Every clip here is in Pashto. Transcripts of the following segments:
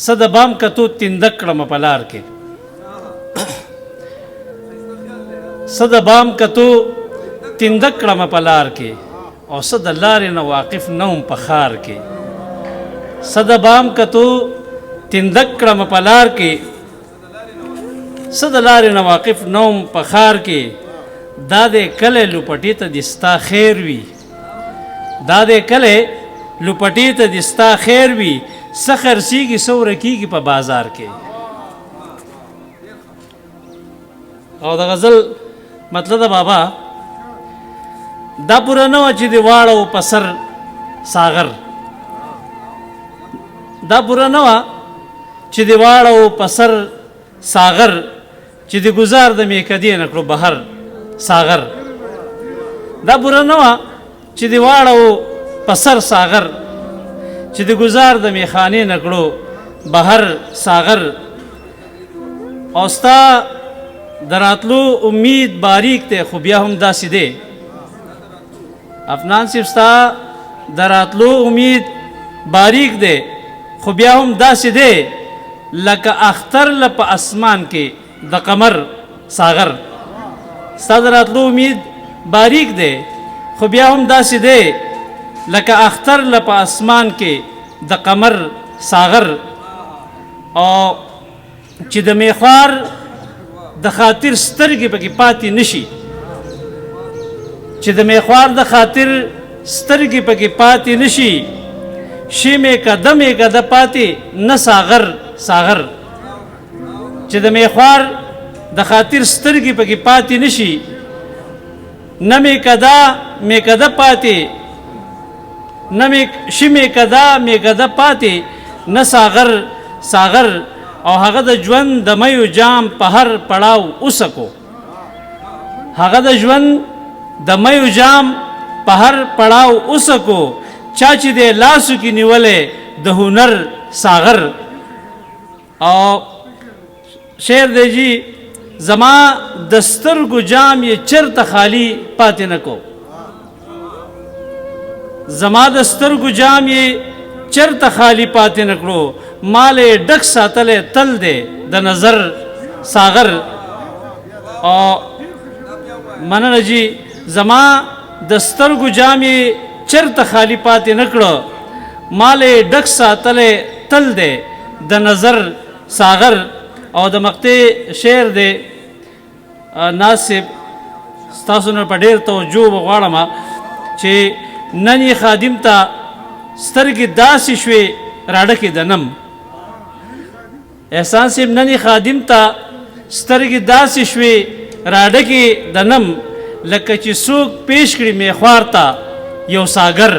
څه د بام کتو تیندک کړم په لار کې، څه د بام کتو تیندک کړم په لار کې، او څه د لارې نه واقف نه وم په ښار کې. څه د بام کتو تیندک کړم په لار کې، څه د لارې نه واقف نه وم په ښار کې. دا دې کلی لوپټې ته دې ستا خیر وي، دا دې کلی لوپټې ته دې ستا خیر وي، څه خرڅېږي څه ورکېږي په بازار کې. او د غزل مطلب ده بابا دا پوره نه وه چې دې واړو په سر ساغر، دا پوره نه وه چې دې واړو په سر ساغر، چې دې ګزار د میکدې نه کړو بهر ساغر. دا پوره نه وه چې دې واړو په سر ساغر، چې دې ګزار د میخانې نه کړو بهر ساغر. او ستا د راتلو امید باریک دی خو بیا هم داسې دی. افنان صاحب ستا د راتلو امید باریک دی خو بیا هم داسې دی، لکه اختر له په اسمان کې د قمر ساغر. ستا د راتلو امید باریک دی خو بیا هم داسې دی، لکه اختر له په اسمان کې د قمر ساغر. او چې د میخوار د خاطر سترګې پکې پاتې نشي، چې د میخوار د خاطر سترګې پکې پاتې نشي، شي مې قدم یې قده پاتې نه ساغر ساغر. چې د میخوار د خاطر سترګې پکې پاتې نشي، نه مې کده مې کده پاتې نه مې شي مې کده مې کده پاتې نه ساغر ساغر. او هغه د ژوند د میو جام په هر پړاو وسکو، هغه د ژوند د میو جام په هر پړاو وسکو، چا چې د لاسو کې نیولې د هنر ساغر. او شعر دی جی، زما د سترګو جام یې چرته خالی پاتې نه کو، زما د سترګو جام یې چرته خالی پاتې نه کړو، مال یې ډک ساتلی تل دی د نظر ساغر. او مننه جی، زما د سترګو جام یې چرته خالی پاتې نه کړو، مال یې ډک ساتلی تل دی د نظر ساغر. او د مقطع شعر دی ناصب ستاسو نه په ډېر توجه وغواړم چې نن یې خادم ته سترګې داسې شوې راډکې د نم. احسان صاحب نن یې خادم ته سترګې داسې شوې راډکې د نم، لکه چې څوک پیش کړي میخوار ته یو ساګر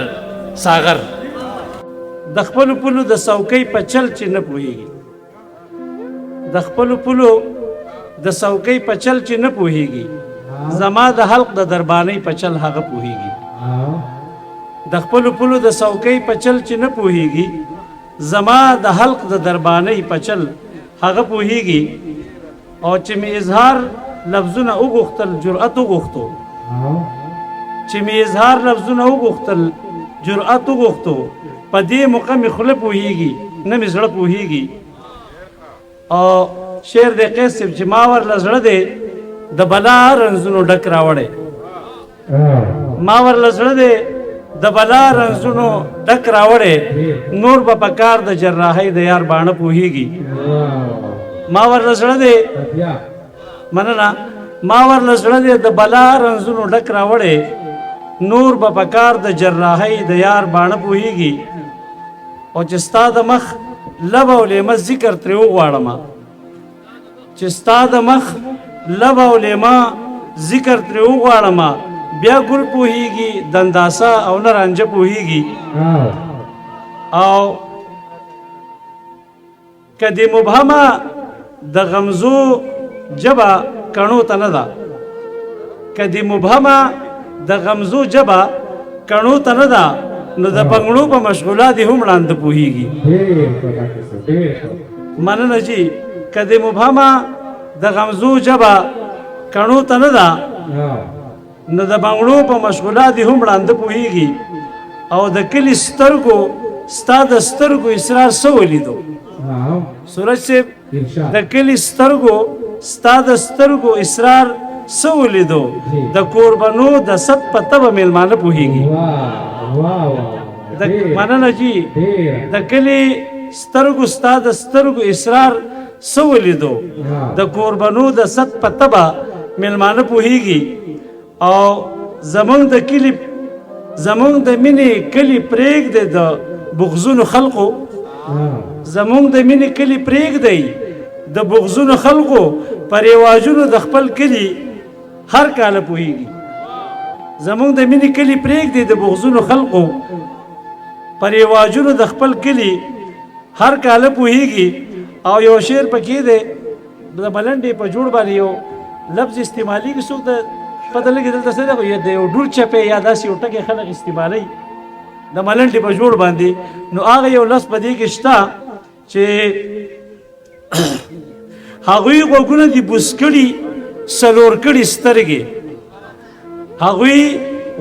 ساغر. د خپلو پولو د څوکۍ په چل چې نه پوهېږي، د خپلو پولو د څوکۍ په چل چې نه پوهېږي، زما د حلق د دربانۍ په چل هغه پوهېږي. د خپلو پولو د څوکۍ په چل چې نه پوهېږي، زما د حلق د دربانۍ په چل هغه پوهېږي. او چې مې اظهار لفظونه وغوښتل جرأت وغوښتو، چې مې اظهار لفظونه وغوښتل جرأت وغوښتو، په دې موقع مې خوله پوهېږي نه مې زړه پوهېږي. او شعر دی قیس صاحب چې ما ورله زړه دی د بلا رنځونو ډک راوړی، ما ورله زړه دی د بلا رنځونو ډک راوړی، نور به په کار د جراحۍ د یار باڼه پوهېږي. ما ورله زړه دی، مننه، ما ورله زړه دی د بلا رنځونو ډک راوړی، نور به په کار د جراحۍ د یار باڼه پوهېږي. او چې ستا د مخ لب او لیمه ذکر ترې وغواړم، چې ستا د مخ لب او لیمه ذکر ترې وغواړم، بیا ګل پوهېږي دنداسه او نه رانجه پوهېږي. او که دې مبهمه د غمزو ژبه کڼو ته نه ده، که دې مبهمه د غمزو ژبه کڼو ته نه ده، نو د بنګړو په مشغولا دې هم ړانده پوهېږي. مننه جی، که دې مبهمه د غمزو ژبه کڼو ته نه ده، نو د بنګړو په مشغولا دې هم ړانده پوهېږي. او د کلي سترګو ستا د سترګو اسرار څه ولیدو، سورج صاحب د کلي سترګو ستا د سترګو اسرار څه ولیدو، د کوربنو د ست په تبه مېلمانه پوهېږي. مننه جی. د کلي سترګو ستا د سترګو اسرار څه ولیدو، د کوربنو د ست په تبه مېلمانه پوهېږي. او زمونږ د کلي زمونږ د مینې کلي پرېږدی د بغضونو خلقو، زمونږ د مینې کلي پرېږدی د بغضونو خلقو، په رواجونو د خپل کلي هر کاله پوهېږي. زمونږ د مینې کلي پرېږدی د بغضونو خلقو، په رواجونو د خپل کلي هر کاله پوهېږي. او یو شعر پکې دی د ملنډې په جوړ باندې یو لفظ استعمالېږي، څوک د پته لګي دلته څه دی، د یو ډور چپې یا داسې یو ټکی خلک استعمالوي د ملنډې په جوړ باندې. نو هغه یو لفظ په دې کې شته چې هغوی غوږونه دي بوس کړي څلور کړي سترګې، هغوی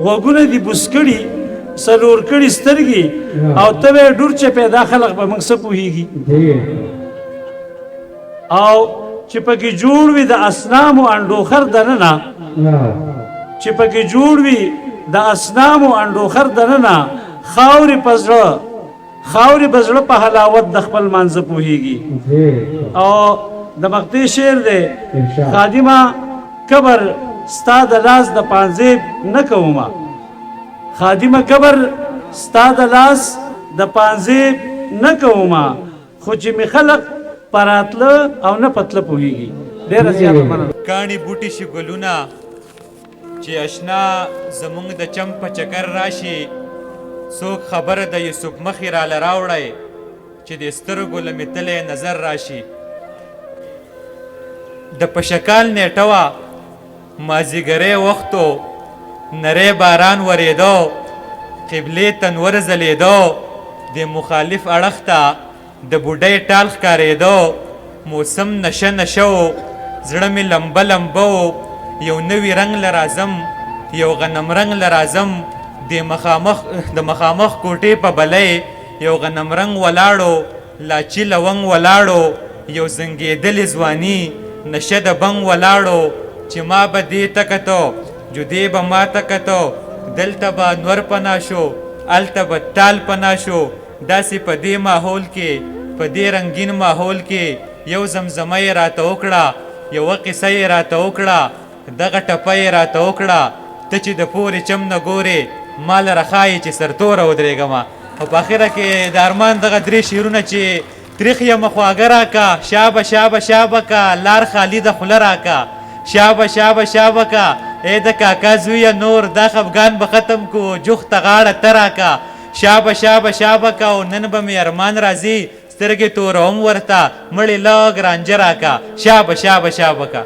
غوږونه دي بوس کړي څلور کړي سترګې، او ته به ډور چپې دا خلک به موږ څه پوهېږي. او چې پکې جوړ وي د اسنامو انډوخر دننه، چې پکې جوړ وي د اسنامو انډوخر دننه، خاورې په زړه خاورې په زړه په حلاوت د خپل مانځه پوهېږي. او د مقطع شعر دی، خادمه قبر ستا د لاس د پانزیب نه کومه، خادمه قبر ستا د لاس د پانزیب نه کومه، خو چې مې خلق په راتله او نه په تله پوهېږي. ډېره زیاته مننه. کاڼي بوټي شي ګلونه چې اشنا زمونږ د چم په چکر راشي، څوک خبره د یوسف مخې راله راوړی چې د سترګو له مې تللی نظر راشي. د پشکال نیټه وه، مازیګری وخت و، نری باران ورېده، قبلې ته نور ځلېده، د مخالف اړخ ته د بوډۍ ټال ښکارېده، موسم نشه نشه و، زړه مې لمبه لمبه و، یو نوي رنګ له راځم، یو غنم رنګ له راځم، د مخامخ کوټې په بلۍ یو غنم رنګ ولاړو، لاچي لونګ ولاړو، یو زنګېدلې ځواني نشه د بنګ ولاړو، چې ما به دې ته کتو جودې به ما ته کتو، دلته به انور پناه شو هلته به تال پناه شو. داسې په دې ماحول کې، په دې رنګین ماحول کې یو زمزمه یې راته وکړه، یوه قصه یې راته وکړه، دغه ټپه یې راته وکړه، ته چې د پورې چم نه ګورې ما لره ښایي چې سرتوره ودرېږمه. او په اخره کې د ارمان دغه درې شعرونه چې تریخ یم خواږه راکه، شابه شابه شابه که لار خالي ده خوله راکه، شابه شابه شابه که ای د کاکا زویه نور دا خفګان به ختم کو، جوخته غاړه ته راکه، شابه شابه شابه که او نن به مې ارمان راځي سترګې توروم ورته مړې لږ رانجه راکه، شابه شابه شابه که.